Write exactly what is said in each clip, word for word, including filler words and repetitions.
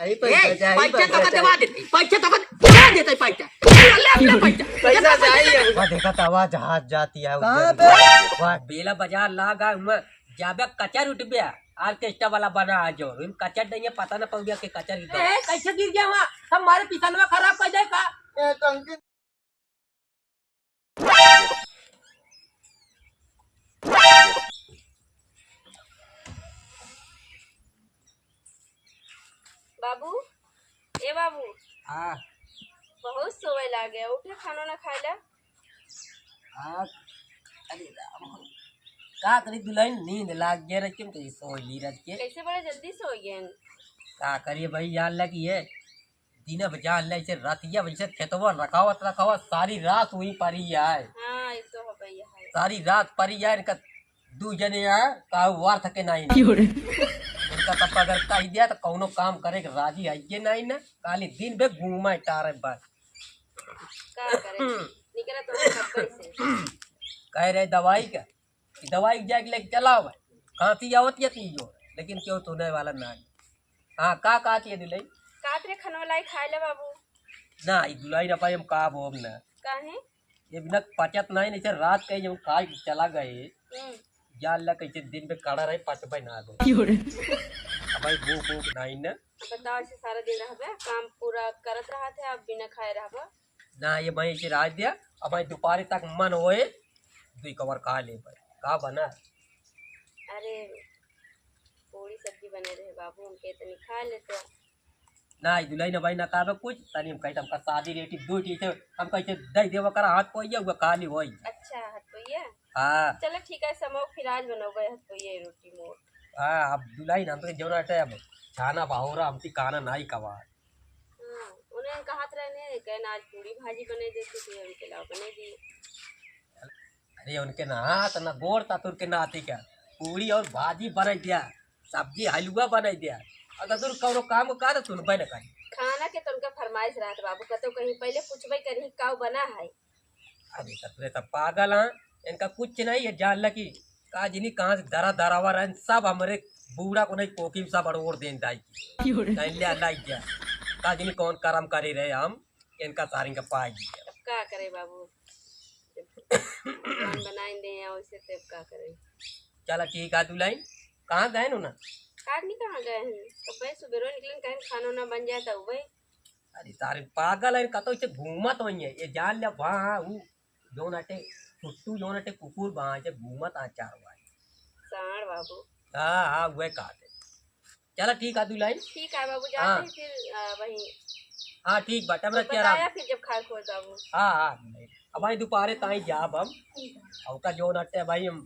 यही पैसा ए, चाहिए, पैसा पैसा तो का देवा चाहिए। देते, पैसा तो का देवा देते, पैसा। ले अपना पैसा, पैसा देता चाहिए। पैसा। वाह, देखा तो आवाज हाथ जाती है कहाँ उधर। पे? वाह। बेला बाजार लागा, उमा जाबे कचर उठबे, ऑर्केस्ट्रा वाला बना आ जो। इन कचर नहीं है, पता ना पड़ गया कि कचर की ए, कैसे गिर गया वहाँ? सब हमारे पिसनवा खराब कर दे का? ए, तो अंकित बाबू, ए बाबू। हाँ। बहुत सोवे लागे, उठे खानो ना खाइला। हाँ, अरे राम हो। का करी दुल्हन, नींद लाग गया रच के, तो ये सोई ली रच के। कैसे बड़े जल्दी सो गए? का करिए भाई, यार लगी है। दिन अब जान ले, इसे रतिया, इसे खेतवा रखावत, रखावत, सारी रात हुई परी आए। हाँ, ये तो है भैया, है। सारी रात परी आए, इनका दू जने आए, का वर्थ के नहीं। क्यों रे? इनका तब अगर कह दिया तो कौनो काम करे के राजी है ये नहीं ना, खाली दिन भर घूमा टारे बस। का करे? निकला तो है सब कैसे? कह रहे दवाई का, कि दवाई जाके लेके चलाओ भाई, खांसी आवत या तीजो, लेकिन क्यों सुने वाला ना है। हाँ, का, का चाहिए दुलई? काट रे खनवा लाई खाए ले बाबू। ना, ई दुलई ना पाई, हम का बोब ना। काहे? ये बिना पचत नहीं, नहीं से रात के जब खाए के चला गए, हम्म। जान ला कैसे दिन पे खड़ा रहे, पचबे ना दो। क्यों रे? अब भाई भूख, भूख नहीं ना। बताओ, ऐसे सारा दिन रहबे, काम पूरा करत रहत है, अब बिना खाए रहबे? ना, ये भाई ऐसे राज दिया, अब भाई दोपहर तक मन होए, दुई कवर खा ले भाई। का बना? अरे, पूरी सब्जी बने रहे बाबू, हमके इतनी खा लेते। ना, ई दुलई ना भाई ना खाबे कुछ, तनी हम कहते हमका शादी रेटी दो ठी से, हम कैसे दे देवा करा हाथ पोइया, हुआ खाली होई। अच्छा, हाथ पोइया? हाँ। चलो ठीक है, समो फिर आज बनोगे हाथ पोइया रोटी मोट। हाँ, अब दुलई ना हमके जौन अटे अब छाना बाहोरा हमती काना नाई कवा। हाँ, उन्हें कहत रहने, कहन आज पूरी भाजी बने देती थी, उनके लाओ बने दी। अरे उनके ना हाथ ना गोड़ तातुर के नाती का पूरी और भाजी बनाई दिया, सब्जी हलवा बनाई दिया। और तातुर कौनो काम का तो सुनबे न करी। खाना के तो उनका फरमाइश रहत बाबू, कतो कहीं पहले पूछबे करी का बना है। अरे ससुरे सब पागल हैं, इनका कुछ नहीं है, जान ल कि का जिनी कहाँ से दरा दरावा रहन, सब हमरे बूढ़ा को नहीं कोकी में सब अड़ोर देन दाई की। क्यों रे? कहीं ले लाई जा, का जिनी कौन करम करे रहे हम, इनका सारिन का पाई दिया। अब का करे बाबू, जब भगवान बनाइन दे हैं वैसे तो अब का करे। चला ठीक है दुलई, कहाँ गए हो ना? काट नहीं कहाँ गए हैं, तो भाई सुबेरो निकले कहीं खानो ना बन जाए तो भाई। अरे सारे पागल है, कतो इसे घूमत होई है, ये जान ले वहाँ ऊ जौन अटे, छुट्टू जौन अटे कुकुर बा, जे घूमत आ चार भाई। साँड़ बाबू। हाँ, हाँ, वह कहते। चला ठीक है, दुलई। ठीक है बाबू, जाते हाँ। हैं फिर, आ, वहीं। हाँ, ठीक बा, टमरा तो के आराम। बताया फिर जब खाए खोए बाबू। हाँ, हाँ, अब भाई दोपहरे ताई जाब हम। ठीक है। और का जौन अटे भाई हम,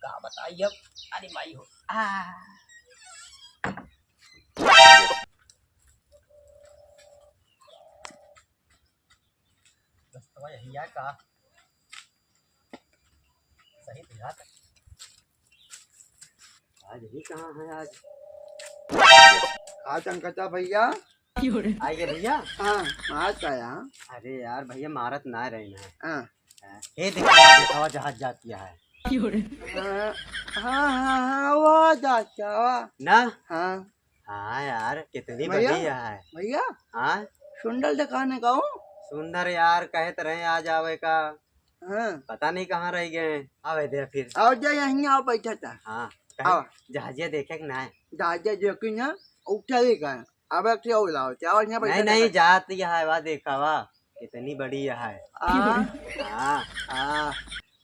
का बताई अब, अरे भाई हो। आ। दोस्तवा यही है का? सही बुझात है। आज ही कहाँ है आज? आज अंकता भैया। क्यों रे? आ गए भैया? हाँ, आज आया। अरे यार भैया मारत ना रहे ना। हाँ। हाँ। ये देखो, देखो जहाज जाती है। क्यों रे? हाँ, हाँ, हाँ, हाँ, वाह, जा, क्या वाह। ना? हाँ। हाँ यार, कितनी भैया, बढ़िया है। भैया, हाँ? सुंदर दिखाने का हूँ। सुंदर यार, कहत रहे आ जावे का। हाँ। पता नहीं कहाँ रह गए। आवे दे फिर। आओ जा, यहीं आओ, बैठा था। हाँ, कहे आओ। जहाजिया देखे कि ना है? जहाजिया देखी ना, उठा ले का। अब एक ठे और लाओ, क्या और यहाँ बैठा नहीं, था? नहीं, जात यह है, वाह देखा, वाह, कितनी बड़ी यह है। आ, हाँ। आ,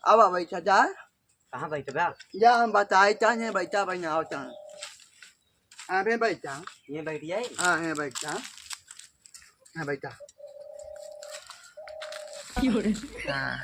अब आ बैठा जा। कहाँ बैठबा? जा, हम बताए चाहे, बैठा, भाई, आओ चाहे। हाँ, बे बैठा। ये बैठ जाए? हाँ, ये बैठा। हाँ, बैठा। क्यों रे? हाँ।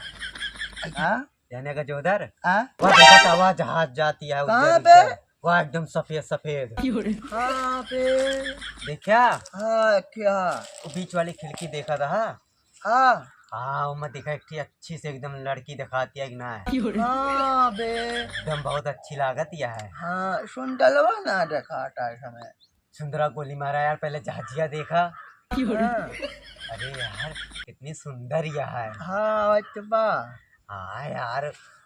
हाँ? जाने का जो उधर? हाँ? वह देखा था, वह जहाज जाती है कहाँ उधर, पे? उधर। वह एकदम सफेद, सफेद। क्यों रे? हाँ, पे। देखा? हाँ, क्या? वो बीच वाली खिड़की देखा था, हाँ? हाँ। हाँ, ओमा देखा एक ठे अच्छी से एकदम लड़की देखात है कि ना है? हाँ बे। एकदम बहुत अच्छी लागत यह है। हाँ, सुंदरवा ना देखात है समय। सुंदरा गोली मारा यार, पहले जहाजिया देखा। हाँ। अरे यार, कितनी सुंदर यह है। हाँ, अच्छा बा। हाँ यार,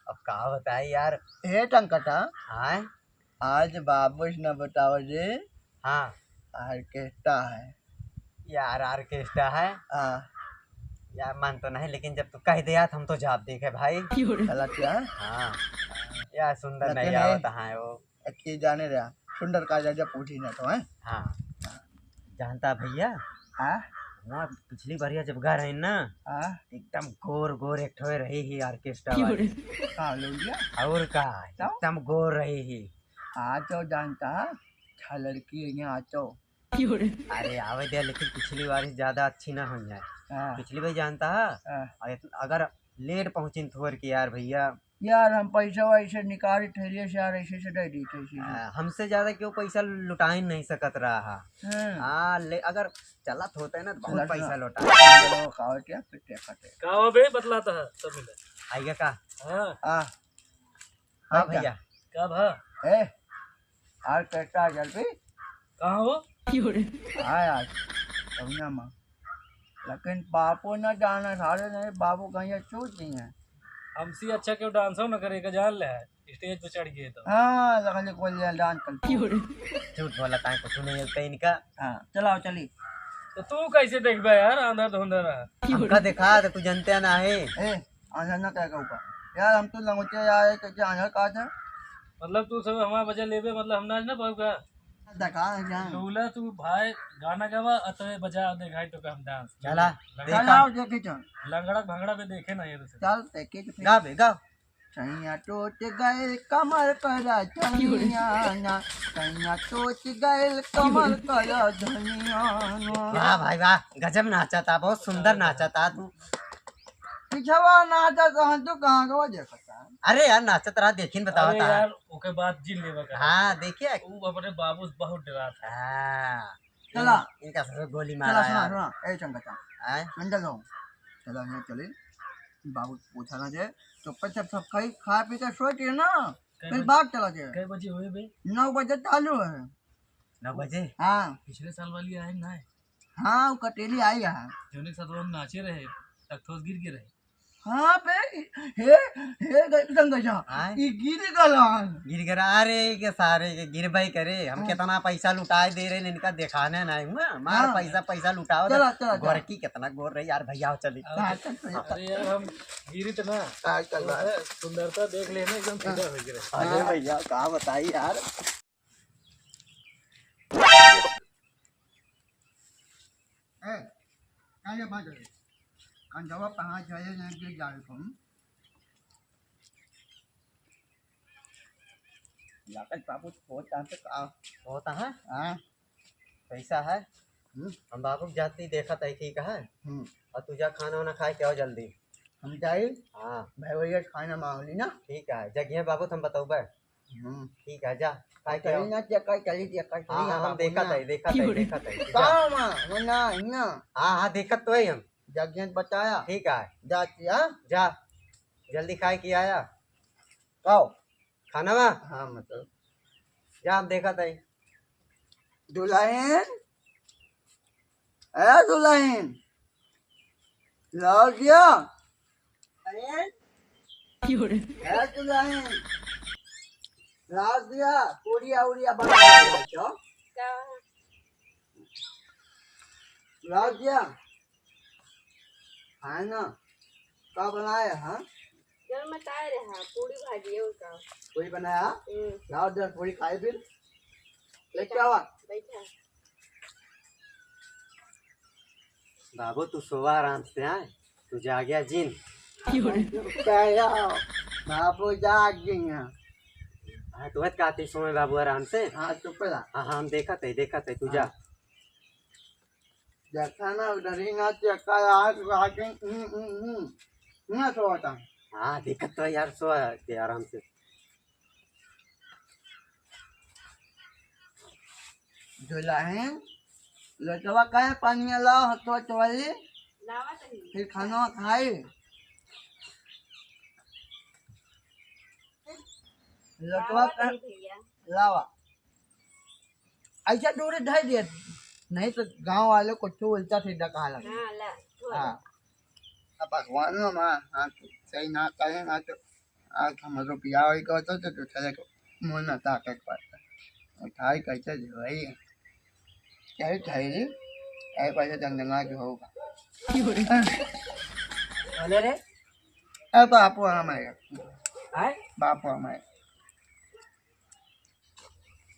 अब का बताए यार। हे टंकटा। हाँ? आज बाबू से न बताओ जे। हाँ। ऑर्केस्ट्रा है। यार, ऑर्केस्ट्रा है? हाँ। यार, मन तो नहीं, लेकिन जब तू कह दे यार, हम तो जाब देखे भाई। चला क्या? हाँ। यार, सुंदर लेकिन नहीं आवत है वो। एक चीज जाने रहा, सुंदर का जा, जा पूछी ना तो, हैं? हाँ। जानता भैया? हाँ? वहाँ पिछली बार जब गा रहे ना, हाँ? एकदम गोर गोर एक ठो रही ही ऑर्केस्ट्रा वाली। हाँ, लौंडिया? और का? तो? एकदम गोर रही ही। हाँ, तो जानता, अच्छा लड़की है यहाँ तो। अरे आवे दे, लेकिन पिछली बार से ज्यादा अच्छी ना हो जाए। हाँ। पिछली बार जानता है, हाँ। और इत-, अगर लेट पहुँचिन थोर के यार भैया। यार, हम पैसा वैसे निकाल थैलिए से यार, ऐसे से दे दी थे, ऐसे से। आ, हमसे ज्यादा क्यों पैसा लुटाई नहीं सकत रहा है। हाँ। हाँ, ले, अगर चलत होते ना तो बहुत लड़का। पैसा लौटा। चलो, खाओ क्या, फिर क्या खाते? का हो बे, बतलाता है सब मिले। आइएगा का? हाँ। हाँ। हाँ आइएगा। भैया। का भा? ए, और कैसा जल्दी? कहाँ हो? हाँ यार, कौना माँ। लेकिन बापू न जाना, सारे नहीं, बापू कहीं छूट नहीं है। हमसे अच्छा क्यों डांसो न करे, का जान ले है, स्टेज पे चढ़ गए तो। हाँ, लगले कोई ले डांस कर। झूठ बोला, ताए कुछ नहीं होता इनका। हाँ, चलाओ, चली। तो तू कैसे देखबे यार, आंधा धुंधा रहा। हमका देखा तो तू जानते ना है। ए, आंधा ना कह के ऊपर। यार, हम तो लंगोटे यार, कैसे आंधा कहा था? मतलब, तू सब हमारा वजह लेबे, मतलब, हम नाच ना पाऊँ का? देखा है क्या? लूला, तू भाई गाना गावा, अतवे बजा दे, भाई, तो का हम डांस। चला, लंगड़ा, देखा। चलाओ, देखे चल। लंगड़ा भंगड़ा पे देखे ना ये तो। चल, देखे के फिर। गा बे, गा। सैया टोच गए कमर कर धनिया ना, सैया टोच गए कमर कर धनिया ना। वाह भाई वाह, गजब नाचा था, बहुत सुंदर नाचा था तू। पिछवा नाचा तो हम तो कहाँ का देखता है? अरे यार, नाचत रहा, देखिन बतावा अरे था। यार, ओके बात जिन लेवा का। हाँ, देखिए। वो अपने बाबू से बहुत डरा था। हाँ। चला। इन-, इनका ससुर गोली चला, मारा सुना, यार। सुना। ए, चंगा, चला। आय? अंदर जाओ। चला, यहाँ चले। बाबू पूछा ना जाए। तो पच्चर सब खाई, खा पी के सोए के ना। कै फिर बजे, बात चला जाए। कै बजे हुए बे? नौ बजे चालू है। नौ बजे? हाँ। पिछले साल वाली आए ना है? हाँ, वो कटेली आई है। जौने के साथ हम नाचे रहे, तख्तोस गिर के रहे। हाँ बे, हे, हे, गजब गजब। आय? ई गिर गलन। गिर गया, अरे के सारे के गिरबे करे, हम हाँ। कितना पैसा लुटाए दे रहे हैं, इनका दिखाने नहीं हुआ, मार हाँ। पैसा, पैसा लुटाओ चला, तो चला, चला। गोरकी कितना गोर रही यार, भैया चली। हाँ, चल, चल। अरे यार, हम गिरी तो ना। हाँ, चल, तो भाई। है, सुंदरता देख लेना, एकदम हाँ। फिदा हो गया। अरे हाँ। भैया, का बताई यार। ए, काहे भाग रहे? कंजवा कहाँ जाए ना, गिर जाए तुम। लागत बाबू, बहुत टाइम से का होता है? हाँ। पैसा है? हम्म। हम बाबू के जाती देखत है, ठीक है? हम्म। और तू जा खाना वाना खाए के आओ जल्दी। हम जाई? हाँ। भाई भैया खाना मांग ली ना। ठीक है, जगह बाबू तुम बताओ बे। हम्म। ठीक है, जा, खाए के चली आओ। ना, चेक कर, चली, चेक कर, चली हाँ, ना हाँ, हम बाबू देखत ना। है, देखत है, देखत है, जा। कहाँ वहाँ? वो ना, ना। हाँ, हाँ, देखत तो है हम। जगह बताया। ठीक है। जा, हाँ? जा, जल्दी खाए के आया। खाओ। खाना बा? हाँ, मतलब। जा, हम देखत है। दुल्हन, ए दुल्हन, लाओ दिया। अरे? ए दुल्हन, लाओ दिया, पूड़िया उड़िया बना लो, तो। का? लाओ दिया। खाए ना। का बनाए, हाँ? जब मैं ताए रहा, पूरी भाजी और का। पूरी बनाया? हम्म। लाओ, जरा पूरी खाए फिर। लेके आवा। बैठा। बाबू, तू सोवा आराम से, आए? तू जाग्या जिन। क्या यार? बाबू जाग गई हैं। हाँ, तू हत कहती सोए बाबू आराम से। हाँ, चुप रहा। हाँ, हाँ, हम देखत है, देखत है, तू जा। हाँ। देखा ना, उधर ही ना चेक कर, आज आके, हम्म, हम्म, हम्म, ना सोता। हाँ, देखत तो यार, सो के आराम से। दुल्हन, लटवा काहे पानी लाओ, हथवा चोली? लावा तनी। फिर खाना खाई। लटवा लावा का तनी भैया। लावा। ऐसा दूर ढाई दिया, नहीं तो गांव वाले को छू उल्टा सीधा कहा लगे। हाँ, ला, धो हाँ। ले। अब भगवान माँ, हाँ, सही ना कहे ना तो आज हम रुपया वही कहते तो दूसरे को मुंह ना ताकत पड़ता। उठाई कैसे जो है। क्या है, क्या है रे? अरे, पैसा चंदना के होगा। अरे रे। अरे, बापू हम आए। आए? बापू हम आए।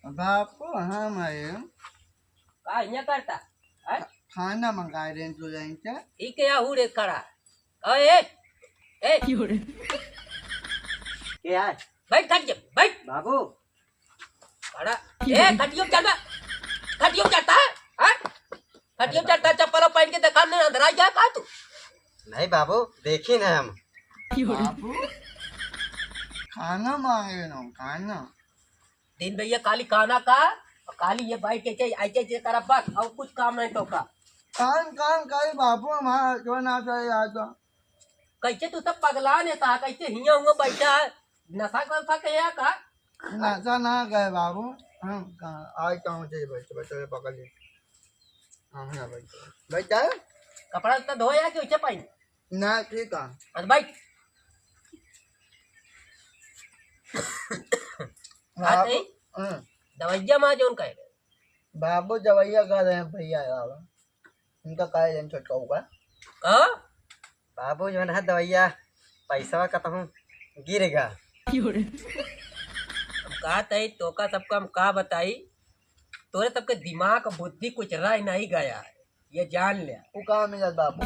बापू हम आए। का हियाँ करता? आए? खाना मंगाए रहे हैं, तो जाइन से। ठीक है, या हूँ रे खड़ा। ओए, ए, ए। के आए? बैठ खटिया, बैठ। बाबू। खड़ा। ए, खटियो चढ़ बा। खटियो चढ़ता है? हाँ? खटियो चढ़ता, चप्पल पहन के देखा नहीं, अंदर आ गया का तू? नहीं बाबू, देखी ना हम। बाबू, खाना मांगे ना, खाना। दिन भैया खाली खाना का, और खाली ये बैठ के, के, ऐसे, ऐसे करब बस, और कुछ काम नहीं तो का। काम, काम करे बाबू, हमारा जो ना करे यार तो। कैसे तू सब पगला ने था, कैसे हिया हुआ बैठा है? नशा कर था क्या का? नशा ना गए बाबू, हम कहाँ, आज कहाँ से बैठे, बैठे, पकड़ ले। हाँ, हाँ, बैठ। बैठ जा। कपड़ा इतना धोया कि उसे पाई? ना, ठीक है। अरे भाई। बाबू, हाँ। दवाइया माँ जोन कहे। बाबू, दवाइया खा रहे हैं भैया, बाबा। इनका काहे जन छोटका होगा? हाँ? बाबू, जो है ना दवाइया, पैसा कहता हूँ, गिर गया। हम कहा तई, तोका सबका हम का बताई, तोरे सबके दिमाग और बुद्धि कुछ रह नहीं गया है, ये जान ले। वो कहाँ मिलत बाबू?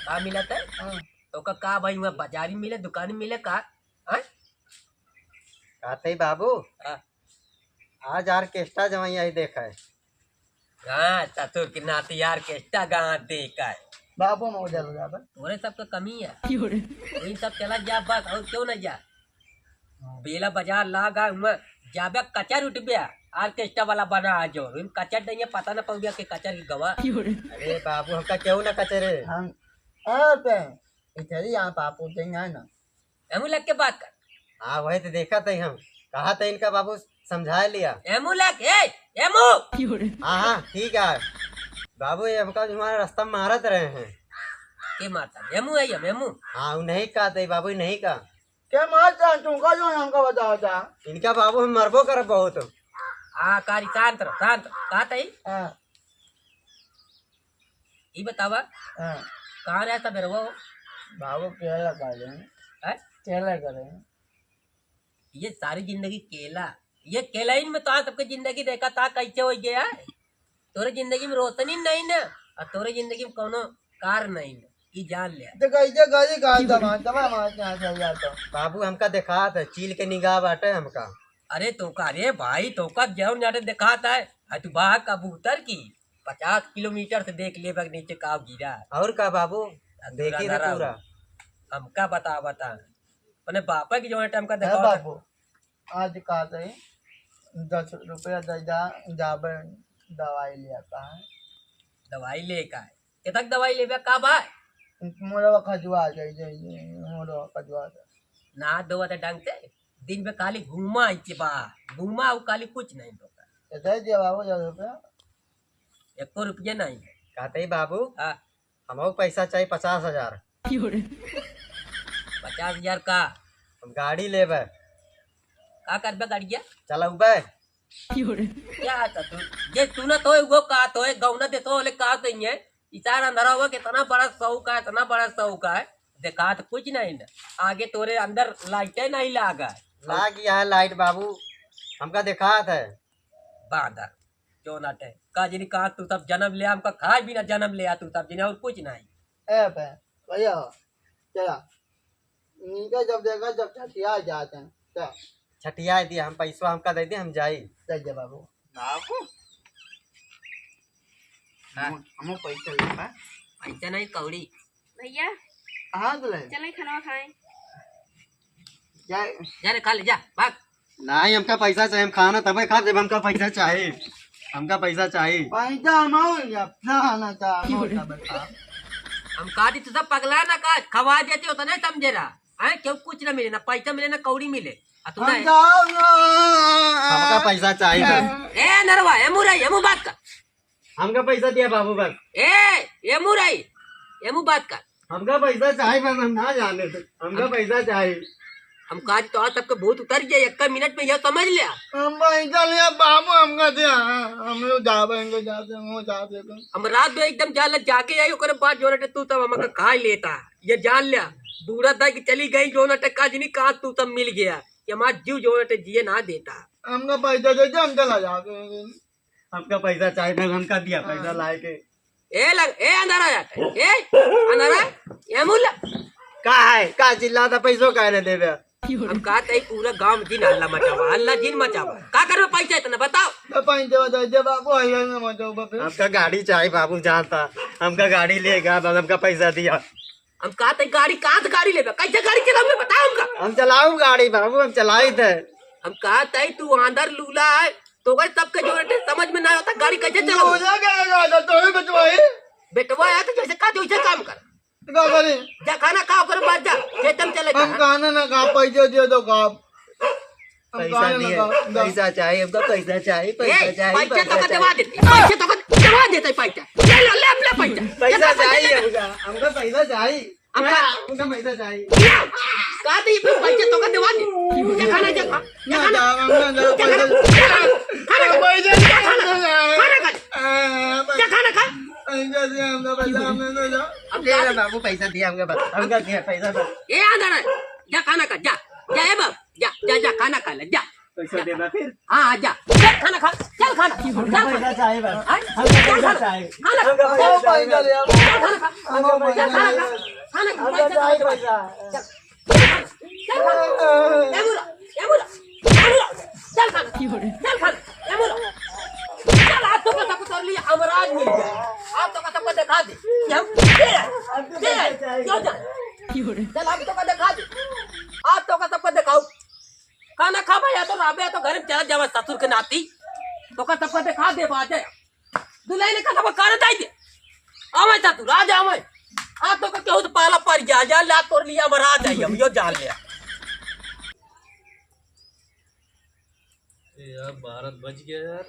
का मिलत है? हाँ। तो का, का भाई, वहाँ बाजारी मिले, दुकान मिले का? हाँ? कहते ही बाबू, हाँ। आज orchestra जवाई आई देखा है। हाँ, ससुर के नाती orchestra गाँव देखा है। बाबू, हम उधर हो जाता। तोरे सबके कमी है। वही सब चला जा बस, और क्यों ना जा? बेला बाजार लाग आ, उमा जाबे कचर उठबे, orchestra वाला बना आ जो। इन कचर नहीं है, पता ना पउबे के कचर के गवा। अरे बाबू, हमका क्यों ना कचरे? हम, ए पे, इधर ही आप, आप उठेंगे ना। एमू लग के बात कर। हाँ, वही तो देखा था हम। कहा था इनका बाबू समझा लिया। एमू लग, ए, एमू। हाँ, हाँ, ठीक है। बाबू, ये हमका तुम्हारा रास्ता में मारत रहे हैं। के मारता? एमू है ये, एमू। हाँ, वो नहीं कहा था बाबू, नहीं कहा। क्या मार जान तुमका जो हमका बताओ था? इनका बाबू हम मरबो कर बहुत। हाँ, कारी शांत रहो, शांत रहो। कहा था ही? हाँ। ई बतावा, हाँ। कहाँ रहता बेरवा हो? बाबू केला खा रहे हैं। हैं? केला खा रहे हैं। ये सारी जिंदगी केला, ये केला इन में तो आज सबके जिंदगी देखा था कैसे हो गया है। तोरे जिंदगी में रोशनी नहीं ना, और तोरे जिंदगी में कोनो कार नहीं ना, ई जान ले। तो कैसे गाड़ी गाड़ दमा, दमा मार के आ जाए यार तो। बाबू हमका देखात है, चील के निगाह बाटे हमका। अरे तो का रे भाई, तो का जौन जाने देखात है, आ तू बा कबूतर की पचास किलोमीटर से देख लेबे नीचे का गिरा। और का बाबू, आ तू देखी तो राधा पूरा। राहु। हमका बता, बता। अपने बापा की जो है टाइम का है देखा बाबू, आज का दे, दस रुपया दे जा, जाबे दवाई ले आता है। दवाई ले का है? केतक दवाई लेबे का बा? मोरवा खजुआ जाई, जाई, मोरवा खजुआ जाई। ना दो तो ढंग से, दिन में खाली घूमा इके बा, घूमा उ खाली कुछ नहीं तो का। तो दे दिया बाबू दस रुपया। एको रुपया नहीं। कहते ही बाबू, हाँ। हमहू पैसा चाहिए पचास हजार। पचास हजार का? हम गाड़ी लेबे। का करबे गाड़िया? चलउबे। क्या था तू? जे सुनत होए, वो का तो है, गौना देत होले का तो ही है। इचार अंधरा हुआ कि इतना बड़ा शौक है, इतना बड़ा शौक है, देखात कुछ नहीं ना। आगे तोरे अंदर लाइटे नहीं लागा है। लाग गया है लाइट बाबू, हमका देखात है। बांदर। जो नाटे। का जनी कहाँ तू सब जन्म लिया, हमका खाए बिना जन्म लिया तू सब जनी, और कुछ नहीं। ए बे, भैया, चला। इनका जब देखा, जब छठिया जाते हैं, क्या? छठिया दिया, हम पैसवा हमका दे दे, हम जाई। दे दे बाबू। बाबू? हाँ। हम, हमो पैसा लेबा। पैसा नहीं, कौड़ी। भैया, कहाँ से ले? चले खाना खाएं। जा। जा रे, खा ले, जा, भाग। नहीं, हमका पैसा चाहिए, हम खाना तबे खा, जब हमका पैसा चाहिए, हमका पैसा चाहिए। पैसा हम और अपना आना था, हम और तबे खा। हम कहा दी, तू सब पगला ना का, खवा देते हो तो नहीं समझे रहा। हैं, क्यों कुछ ना मिले, ना पैसा मिले, ना कौड़ी मिले। आ तू हम नहीं। जाओ ना। हमका पैसा चाहिए बस। ए, नरवा, एमू रही, एमू बात कर। हमका पैसा दिया बाबू बस। ए, एमू रही, एमू बात कर। हमका पैसा चाहिए बस, हम ना जाने थे। हमका हम पैसा चाहिए। हम कहा तो आज सबके भूत उतर गया, एक मिनट में यह समझ लिया। हम पैसा लिया बाबू, हमका दे, हाँ, हम लोग जाबे, इनके जाते, हम जाते तो। हम रात में एकदम जाल जाके आई, ओकरे बाद जो रटे तू तब हमका खा लेता। ये जान लिया, बूढ़ा था कि चली गई जो रटे का जिनी कहा तू तब मिल गया, कि हमारा जीव जो रटे जिए ना देता। हमका पैसा दे दे, हम चला जाते। हमका पैसा चाहिए, मैं हमका दिया पैसा हाँ। लाए के। ए लग, ए अंधारा जाता है, ए अंधारा, ए मुल्ला। का है? का चिल्लाता, पैसो काहे न देबे? हम कहा तई पूरा गांव जिन हल्ला मचावा, हल्ला जिन मचावा। का करबे पैसा इतना बताओ? तो पैसा दे दे बाबू, हल्ला न मचाओ बाबू। हमका गाड़ी चाहिए बाबू, जानता। हमका गाड़ी लेगा, बस हमका पैसा दिया। हम कहा तई गाड़ी, कहाँ से गाड़ी लेबे? कैसे गाड़ी चलाऊंगे बताओ हमका? हम चलाऊ गाड़ी बाबू, हम चलाई थे। हम कहा तई तू आंधर लूला है, तो ओकर सबके जो रटे समझ में ना होता, गाड़ी कैसे चलाऊं? बोला क्या लगा था? तो ही बेटवाई। बेटवा है तो जैसे कहा, जैसे काम कर। का करी? जा खाना खा, ओकर बाद जा, खेतम चले हम जा। खाना ना खा, पैसे दिए तो खा। हम पैसा खाना ना दिए, खा, जा। पैसा चाहिए, हमका पैसा चाहिए, ए, पैसा चाहिए, पैसा पैसा तोका देवा चाहिए। देते, पैसा तोका देवा देते, पैसा। ले लो, ले, ले पैसा। पैसा जा, जा, चाहिए जा। हमका, हमका पैसा चाहिए। हमका हाँ, हमका पैसा चाहिए। का तो ये पैसा तोका देवा दे। जा खाना, जा खा, जा ना, खाना। जा, हम ना, जा, जा पैसा खाना, खाना खा। पैसा जा खाना, जा। खाना खा। हाँ, जा खाना खा। पैसा दिया, हमका पैसा, हमने तो जा। अब ले जा रे बाबू, पैसा दिया हमका बस। हमका दिया पैसा बस। ए, आ जा रे। जा खाना खा, जा। जा, ए बाबू, जा, जा, जा, खाना खा ले, जा। पैसा जा। देबा फिर? हाँ, हाँ, जा। चल खाना खा, चल खाना। हमका चल पैसा खाना। चाहिए बस। हाँ? हमका चल पैसा खाना। चाहिए। खाना खा। हमका पैसा चाहिए। चल खाना खा। हमका पैसा चल खाना खा। चाहिए। खाना खा, हमका पैसा चाहिए चाहिए। पैसा। चल। चल खाना, चल खाना। ए बुरा, ए बुरा, ए बुरा। चल खाना, चल खाना, ए बुरा। चल, आज तोका सबको तोर लिए हमराज मिल गया। आज तोका सबको दिखा दे कि हम के है, के है, क्यों जा? चल, आज तोका दिखा दे। आज तोका सबको दिखाऊ। खाना खाबा या तो राबे या तो घर में चला जावा ससुर के नाती। तोका सबको दिखा दे बाजे। दुल्हन का सब कर दे दे। आवे ससुर, आ जा, आवे। आ तो का केहू तो पाला पड़ गया, जा ला तोर लिए हमराज आई, हम यो जान ले। ए यार, बारह बज गया यार।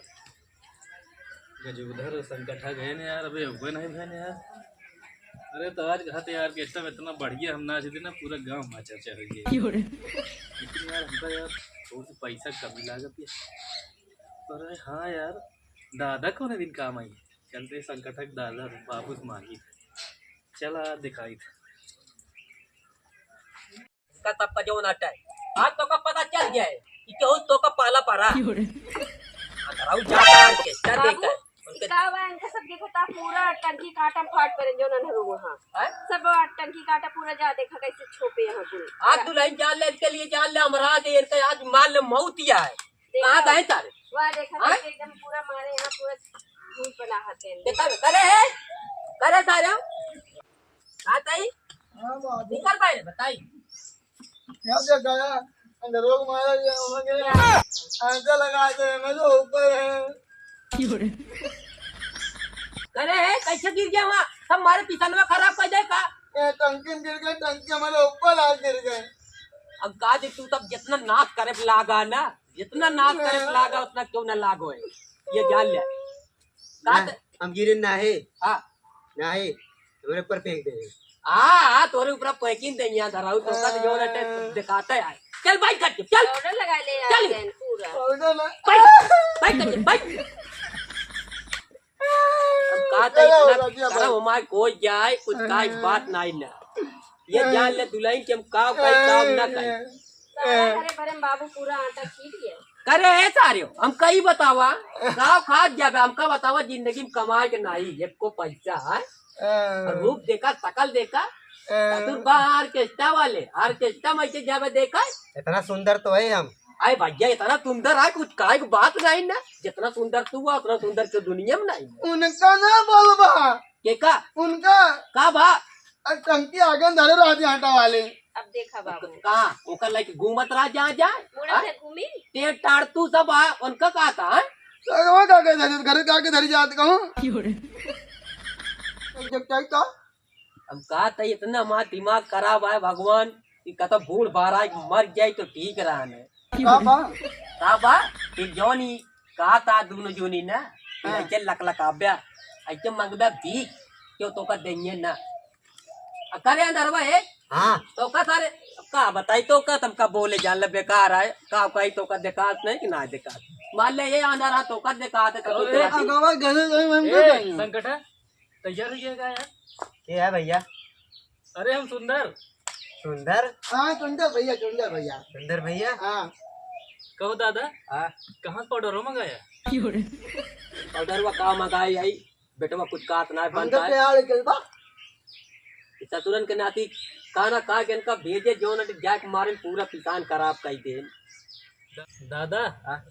गजूधर संकठा गए ने यार, अबे हुए नहीं भए ने यार। अरे तो आज घात यार, ऑर्केस्ट्रा में इतना बढ़िया हम नाच देना, पूरा गांव में चर्चा हो गई। क्यों रे? लेकिन यार, हमका यार थोड़ी सी पैसा कमी लागत है। अरे हाँ यार, दादा कौन दिन काम आई? चलते संकठक दादा बाबू से मांगी। चला दिखाई थे। का तब का जौन अटै। आज तोका पता चल गया है कि केहू तोका पाला परा। क्यों रे? अंधराऊ जाता है, क्या बाबू, देखा है? उनके का बा, इनका सब देखो ता पूरा टंकी काटा फाट परे जो नन्हरो वहाँ। हैं? सब टंकी काटा पूरा जा देखा कैसे छोपे यहाँ पूरे। आज दुल्हन जान ले, इनके लिए जान ले, हमराज है, इनका आज मार ले मौत ही है। देखा? कहाँ गए सारे? वाह, देखा हैं? कैसे एकदम पूरा मारे यहाँ पूरा भूत बना हते हैं। देखा, करे है? करे सारे? हाँ, ताई? हाँ, बाबू। निकल पाए, बताई। क्या देखा है? अंदर लोग मारा गया, वहाँ गया। ऐसा लगा दे, मैं तो ऊपर है। करे है, कैसे गिर गया वहाँ? सब मारे पिसनवा खराब कर दे का? ए, टंकी में गिर गए, टंकी हमारे ऊपर आ गिर गए। अब का दे तू तब जितना नाश करे लागा ना, जितना नाश करे लागा उतना क्यों ना लागो है, ये जान ले। का ना, ते- हम गिरे ना है। हाँ। ना है, हमारे ऊपर फेंक दे। हाँ, हाँ, तोरे ऊपर पैकिंग दे यहाँ धराऊ, तो का जो ना टे-, दिखाता है। चल, बाइक काट के, चल। पाउडर लगा ले यार, चल। बहन, पूरा। पाउडर ना। बाइक, बाइक काट के, बाइक। हम कहा था चलो, इतना रखिए शर्म बाइक। हमारे कोई जाए, कुछ का एक बात नहीं ना। ये जान ले दुल्हन के हम काव कही, काव ना कही। सारा हरे भरे में बाबू पूरा आटा छीट गया। करे है सारे, हम कई बतावा, गाँव खात जाबे, हमका बतावा जिंदगी में कमाए के नाही, एको पैसा है। और रूप देखा, शकल देखा, ससुर बा ऑर्केस्ट्रा वाले, ऑर्केस्ट्रा में के जाबे देखा। इतना सुंदर तो है हम। अरे भैया, इतना सुंदर है, कुछ काहे की बात नहीं ना, जितना सुंदर तू है, उतना सुंदर तो दुनिया में नहीं। उनका ना बोलबा। के का? उनका। का बा? अरे टंकी आगे धरे रहते आटा वाले। अब देखा बाबू। कहाँ? ओकर लाइक घूमत रहा जहाँ जाए। मुड़ा हाँ? से घूमी। टेढ़ टाढ़ तू सब आ, उनका का था, हाँ? तो वो का के धरे, घर का के धरे जात कहूँ। क्यों रे? जब चाहिए तो। हम कहा था इतना हमारा दिमाग खराब है भगवान, कि कतो बूढ़ बारा मर जाए तो ठीक रहा ने। का बा? का बा? कि जौन ही कहा था दोनों जोनी ना, कि हाँ। ऐसे लकलकाब्या, ऐसे मंगब्या भीख, क्यों तोका देंगे ना। आ, करे अंदरवा है, हाँ। तो का सारे, का बताई तो का, तुमका बोले जान ले बेकार है, का कही तो का देखात नहीं कि ना देखात। मान ले ये आंधा रहा तो का देखात है, तो ए, देखात है। अगवा गले गले हम ए, क्या करेंगे? संकटा, तैयार हो गया का यार? के है भैया? अरे हम सुंदर। सुंदर? हाँ, सुंदर भैया, सुंदर भैया। सुंदर भैया? हाँ। कहो दादा, हाँ। कहाँ से पाउडर हो मंगाया? पाउडर वा का मंगाई आई? बेटवा कुछ कात ना हम बनता तो है। तैयार है, चल बा। ई ससुरन के नाती का ना का के इनका भेजे, जौन अट जाके मारे पूरा पिसान खराब कर दे। दा-, दादा, हाँ?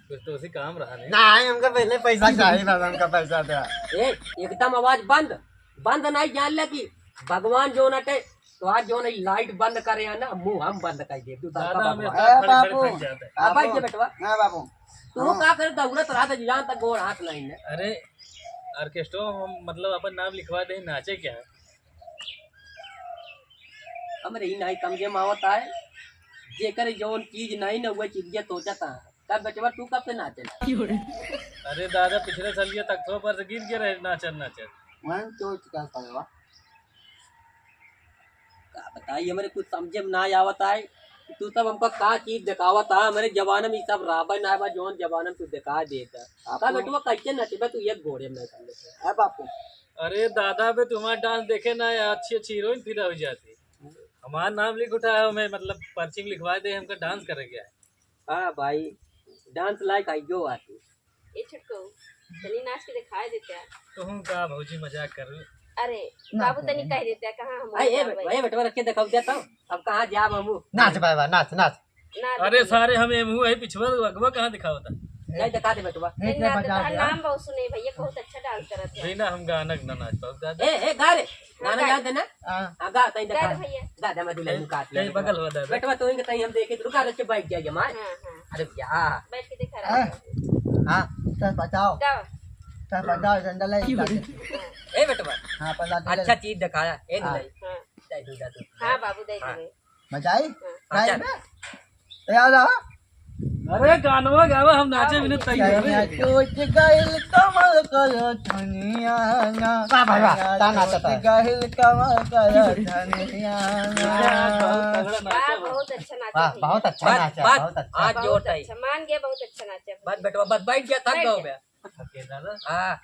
कुछ तो उसी काम रहा नहीं। नहीं, हमका पहले पैसा चाहिए दादा, हमका पैसा दे। ए, एकदम आवाज बंद, बंद नहीं जान ले कि भगवान जौन अटे, तो आज जौन ई लाइट बंद करे है ना, मुंह हम बंद कर दे। तू दादा, दादा हम भगवान। इतना ए खड़े खड़े बाबू, थक जाते हैं। अब बैठ जा बाबू। बेटवा। हाँ बाबू। तू हाँ। का करे दौड़त रहा था, जान तक गोड़ हाथ नहीं है। अरे, ऑर्केस्ट्रा में हम, मतलब, अपन नाम लिखवा दे, नाचे क्या? हमरे ही नहीं समझे में आवत है, जेकर जौन चीज नहीं ना, वह चीज के सोचत है। तब बचवा, तू कब से नाचे ना? अरे दादा, पिछले साल ये तख्तों पर से गिर गए रहे, नाचर नाचर। मन तो क्या करवा? का बताई, हमरे कुछ समझे में ना आवत है। तू सब हमका का चीज देखावत है? हमरे जमाना में ई सब राबे ना बा, जौन जमाना में तू देखा देता। का आपको बेटवा, कैसे नचबे तू एक घोड़े में नहीं कर लेते? है बापू। अरे दादा बे, तुम्हारा डांस देखे ना, अच्छी अच्छी हीरोइन फिदा हो जाती। हमारा नाम लिख उठाया हो, मैं मतलब पर्ची में लिखवा दे, हमका डांस करे क्या है? हाँ भाई, डांस लायक है जो आती। ए छोटको, तनी नाच के दिखाए देते। तुम का भौजी मजाक कर रहे हो? अरे, ना बाबू तनी कह देते, कहाँ हम अरे, ए जाबे? बे-, ए बेटवा, रख के दिखाओ देता हूँ। अब कहाँ जाब हमू? नाच बाबा, नाच, नाच। ना अरे देते। सारे हम एमहू है पिछवा, अगवा कहाँ दिखावता? नहीं, दिखा दे बेटवा। नहीं, नहीं, ना बजा देता, दे। नाम बहुत सुने भैया, बहुत अच्छा डांस करत है। बिना हम गाना ना नाच पाओ दादा। ए, ए, गा रे, हाँ, गाना गा। याद है ना? हाँ। हाँ, गा, तई गा दिखा दे दे। भैया। गा दे, मैं दुल्हन ए, का ए, बगल हो दादा। बेटवा, तो इनके तई हम देखे, रुका, रख के बैठ जाइए, मार। हाँ, हाँ। अरे यार। बैठ के दिखा रहा हाँ। है। हाँ, चल बचाओ। गाओ। चल बचाओ, डंडा ले, हाँ। ए बेटवा। हाँ, पहला डंडा अच्छा ले। चीज दिखाया, ए हाँ। दुल्हन। हाँ। दे दो, दे दो। हाँ, बाबू, दे हाँ। देंगे। मजा आई? हाँ। गाई अच्छा। में? याद आ? अरे, गानवा गावा, हम नाचे भी नहीं तैयार है। टूट गइल कमर कर धनिया ना। वाह, वाह, वाह, क्या नाचता है। टूट गइल कमर कर धनिया ना। बहुत तगड़ा नाचा वाह, बा। बहुत अच्छा नाचा वाह, भैया। बहुत अच्छा बात, नाचा, बात, बहुत अच्छा। आज बहुत जोर है। अच्छा, मान गया, बहुत अच्छा नाचा। बस बेटवा, बस बैठ गया, थक बैठ गया। गया। ओके दादा। हाँ।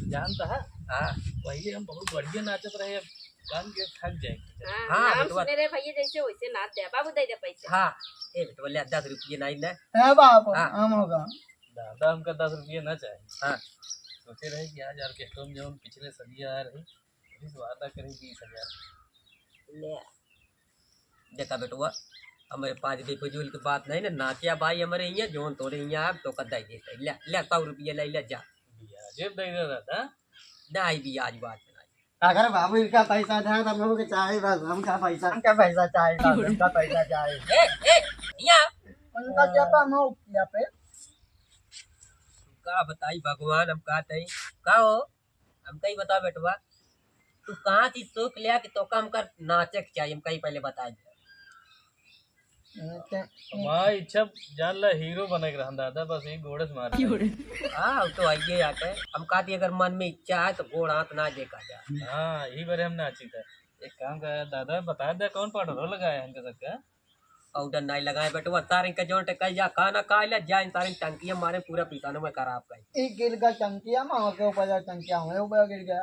जानता है? हाँ। पहले हम बहुत बढ़िया नाचत रहे, अब गान के थक जाए। हाँ, हाँ, नाम बेटवा। सुने रहे भैया, जैसे वैसे नाच दे। बाबू, दे दे पैसे। हाँ। ए बेटवा, ले दस रुपये नहीं ले। ए बाबू, हाँ। हम होगा। दादा, हमका दस रुपये ना चाहे। हाँ। सोचे रहे कि आज ऑर्केस्ट्रा में जौन पिछले सदिया आ रही, अभी से वादा करें बीस हजार। ले। देखा बेटवा, हमरे पास भी फजूल की बात नहीं ना, नाचिया भाई हमरे हियाँ, जौन तोरे हियाँ आब, तो का दे देते। ले, ले, सौ रुपया ले, ले जा। ब्याजे दे दे दादा। नहीं, ब्याज बात नहीं। अगर बाबू इनका पैसा दे, तो हम लोगों के चाहे बस, हमका पैसा, हमका पैसा चाहे बस, हमका पैसा चाहे। ए, ए, हियाँ। उनका क्या पाना हो किया पे? का बताई भगवान, हम का तई, का हो? हमका ही बता बेटवा, तू कहाँ से सोच लिया कि तोका हमका नाचे के चाहिए, हमका ही पहले बता दे। नाचे। हमार इच्छा जान ला हीरो बने के रहन दादा, बस एक घोड़े से मार। हाँ, वो तो आइए आके। हम कहती अगर मन में इच्छा है तो गोड़ हाथ ना देखा जाए। हाँ, यही बारे हम नाची था। एक काम कर दादा, बता दे कौन पाउडर लगाया है इनका सबका? पाउडर नहीं लगाए बेटवा, सारे के जोन टेकल जा, खाना खा ले, जा इन सारे टंकिया मारे पूरा पिसानो में खराब कर। एक गिर गया टंकिया में, और के ऊपर जा टंकिया, हमारे ऊपर गिर गया।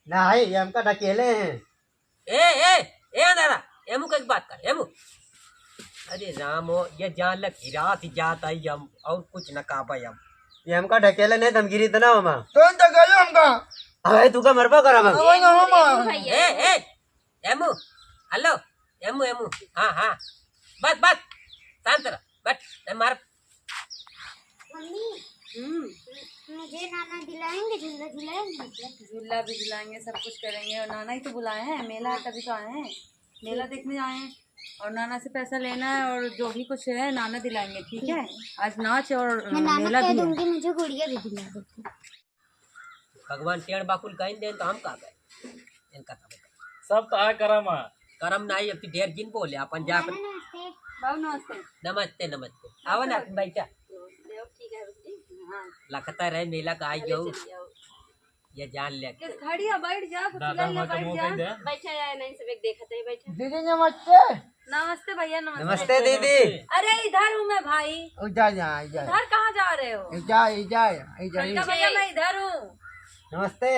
नहीं, ये हमका ढकेले हैं। ए, ए, ए अंधारा, एमू के बात कर, एमू। अरे राम हो, ये जान ले गिरा थी जात आई हम, और कुछ न काबा हम। ये हमका ढकेले नहीं, तो हम गिरी तो ना हो माँ। कौन ढकेले हमका? अबे तू का मरबा कर हम। अबे ना हो माँ। भैया। ए, ए, एमू, हेलो, एमू, एमू, हाँ, हाँ, बस, बस, शांत रह, बैठ, ए, मार। मम्मी, हम्म। मुझे नाना दिलाएंगे, झूला झुलाएंगे? झूला भी झुलाएंगे, सब कुछ करेंगे, और नाना ही तो बुलाए हैं, मेला है तभी तो आए हैं, मेला देखने आए हैं, और नाना से पैसा लेना है, और जो भी कुछ है नाना दिलाएंगे, ठीक है? आज नाच और मैं नाना मेला कह भी है। दूंगी, मुझे गुड़िया भी दिला देती। भगवान टेढ़ बाकुल कहीं देन तो हम का करें? इनका सब सब तो आ करम है। करम नहीं, अब तू ढेर जिन बोले, अपन जा अपन। नमस्ते। बाबू नमस्ते। नमस्ते, नमस्ते। आवा ना, बैठा। नमस्ते, अब ठीक है, रुक जी। हाँ। लगता रहे मेला का आई चलिए, जाऊ। चलिए, आओ। ये जान ले। किस खड़ी है, बैठ जा, कुछ दादा, ले ले, हमार बैठ कमो जा। कह दे। बैठा है, नहीं सब एक देखत है, बैठा। दीदी नमस्ते। नमस्ते भैया, नमस्ते। नमस्ते दीदी। अरे इधर हूँ मैं भाई। ओ जा, जा, जा। इधर कहाँ जा रहे हो? ए जा, ए जा, ए जा, ए खड़का जा। भैया, मैं इधर हूँ। नमस्ते।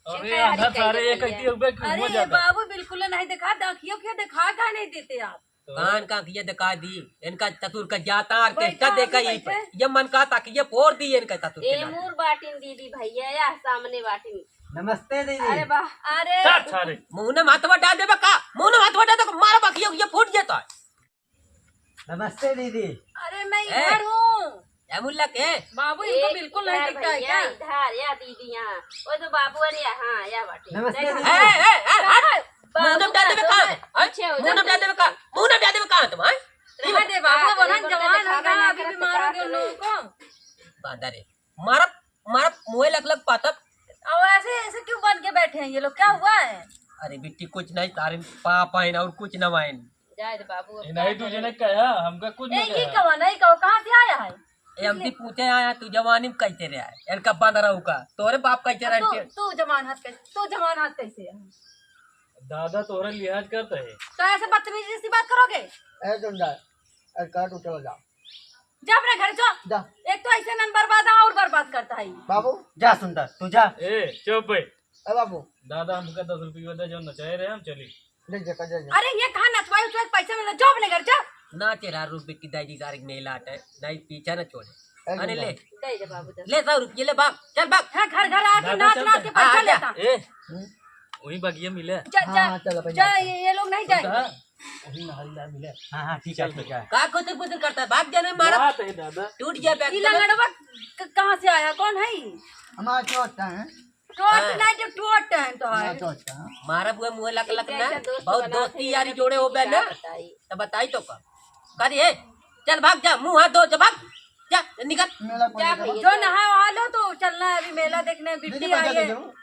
अरे, इधर सारे एक ही हो गए कि अरे, वो ज्यादा? बाबू बिल्कुल नहीं दिखा, आँखियों के दिखा का नहीं देते आप? कान का आँखिया दिखा दी, इनका चतुर का जाता ऑर्केस्ट्रा देखा यही पर। ये मन का ताकि ये फोड़ दी इनका चतुर के ए नाक। मूर बाटिन दीदी भैया, या सामने बाटिन। नमस्ते दीदी। अरे वाह, अरे। चल सारे। मुंह में हाथ बटा देबे का? मुंह में हाथ बटा दे, मारा बखियो, ये फूट जाता है। नमस्ते दीदी। अरे मैं ए। इधर हूँ। ए मुल्ला के? बाबू, इनको ए, बिल्कुल नहीं इधर दिखता है भैया, क्या? इधर, या दीदी यहाँ। वो तो बाबू अरे यहाँ, या बाटे। नमस्ते नहीं, दीदी। ए, ए, ए, हट। बाबू मुंह में डाल देबे का? हट। पीछे हो मुंह में जाओ। डाल देबे का? मुंह में डाल देबे का तुम, हैं? रहा दे बाबू, अब बोला जवान है, अभी भी मारोगे उन लोगों को। बांदर है। मारब, मारब, मुँहे लग लग पातब। और ऐसे, ऐसे क्यों बन के बैठे हैं ये लोग? क्या हुआ है? अरे बिट्टी, कुछ नहीं, तारिन पाप आइन और कुछ ना आइन। जाए दे बाबू, अब ये का नहीं, तू करे? जने कहा, हमका कुछ ए, नहीं ये कहा। कौन है? कौन, कहाँ से आया है? ए, हमसे पूछे आया, तू जवानी में कैसे रहा है? इनका बंद रहू का? तोरे बाप कैसे अब रहे तू, थे? तू जवान हाथ कैसे, तू जवान हाथ कैसे है? दादा तोहरा लिहाज करता है। तो ऐसे बदतमीजी सी बात करोगे? ए, सुंदर, ए, काट उतर जा। जा अपने घर, जा। जा। एक तो ऐसे नन बर्बाद है और बर्बाद करता है। बाबू, जा सुंदर, तू जा। ए, चुप बे। ए बाबू। दादा, हमका दस रुपया दे, जो नचाए रहे, हम चली। ले जा, जा, जा। अरे, ये कहाँ नचवाई उचवाई पैसा मिला? जा अपने घर, जा। ना तेरा रूप बिट्टी दाई जी सारे मेला आटे, दाई पीछा ना छोड़े। ए, अरे ले। ले। दे दे बाबू, दे। ले सौ रुपये ले बाप, चल बाप। हाँ, घर घर आके दादा, नाच चल नाच दे। के पैसा हाँ, जा। लेता। ए, हम्म। वही बगिया मिले। जा, हाँ, जा, हाँ, चल, अपन जा, जाते हैं। ये, ये लोग नहीं जाएंगे। सुनता है? वही नहरी ला मिले। हाँ, हाँ, ठीक है, चल ठीक है। का कुतुर कुतुर करता है? भाग जाने मारा। बात है दादा। टूट गया बैग। ये लंगड़वा क-, कहाँ से आया? कौन है ये? हमारा दोस्त है। टोट हाँ। नहीं, जो टोट है तो हमारा है। दोस्त है। मारा बुआ मुँह लक लक ना। ऐसा दोस्त बहुत बनाते दोस्ती हैं, यारी जोड़े हो बे ना। बताई। तो बताई तो का? कर ये, चल भाग जा, मुँह हाथ धो, जा भाग, जा, निकल। मेला जा कोने भैया, जो जा। नहा वहा लो तो चलना है अभी मेला देखने, दीदी, बिट्टी पैसा आई दे है। दो।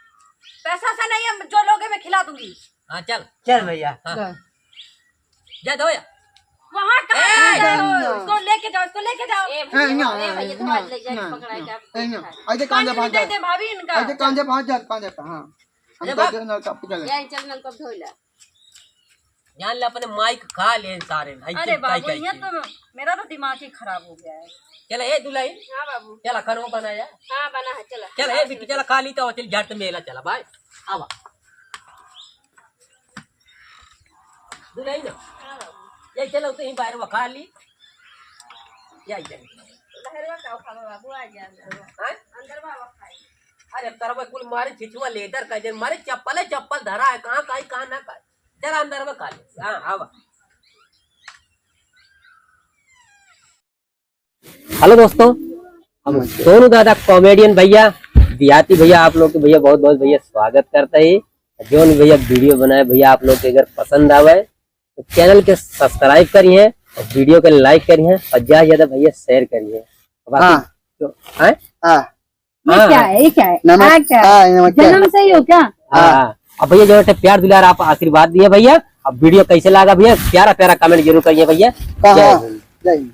पैसा से नहीं, हम जो लोगे मैं खिला दूंगी। हाँ, चल। चल भैया। हाँ। चल। जा धो या। वहाँ कहाँ ए! खिला रहे हो? इसको लेके जाओ, इसको लेके जाओ। ए, ए, भैया, ना, ए, भैया, ना, तो आज ले जाके ना, पकड़ा ना। के आप ए, ना। देखा। ऐसे कांधे पाँच हजार। दे दे भाभी इनका। ऐसे कांधे पाँच हजार, पाँच हजार, हाँ। हम अरे तो बाप। जो ना, सब कुछ चले। या चल, मैं उनको धो ला। जान ले अपने माइक खा ले सारे, ऐसे अरे काई बाबू, काई ये के। तो मेरा तो दिमाग ही खराब हो गया है। चला, ए दुलाई। हाँ बाबू। चला, खाना बनाया। हाँ, बना है, चला। चला, ए बिट्टी, चला, खा ली तो चल, झट मेला चला भाई। आवा। दुलाई ना। हाँ बाबू। ये चलो, तो ही बाहर वो खा ली। या, या। बाहर वो का खावा बाबू, आ गया अंदर। हाँ? अंदर बाबा खाई। अरे, तरवे कुल मारे छिछुआ लेदर का, जे मारे चप्पल है, चप्पल धरा है, कहाँ काई, कहाँ ना काई। चल अंदर में खा ले। हाँ, आवा। हेलो दोस्तों, हम सोनू दादा कॉमेडियन भैया, देहाती भैया, आप लोग के भैया बहुत बहुत भैया स्वागत करता है। जौन भैया वीडियो बनाए भैया, आप लोग के अगर पसंद आवे तो चैनल के सब्सक्राइब करिए और वीडियो के लाइक करिए और ज्यादा से ज्यादा भैया शेयर करिए। बाकी हाँ। तो, हैं? हाँ। ये हाँ। क्या है? ये क्या है? नमक-, आ, क्या है? हाँ, नमक क्या है? जन्म से ही हो क्या? हाँ, हाँ। हाँ। अब भैया जो है प्यार दुलार आप आशीर्वाद दिए भैया। अब वीडियो कैसे लगा भैया, प्यारा प्यारा कमेंट जरूर करिए भैया। हाँ, जय हाँ। हिंद। जय हिंद।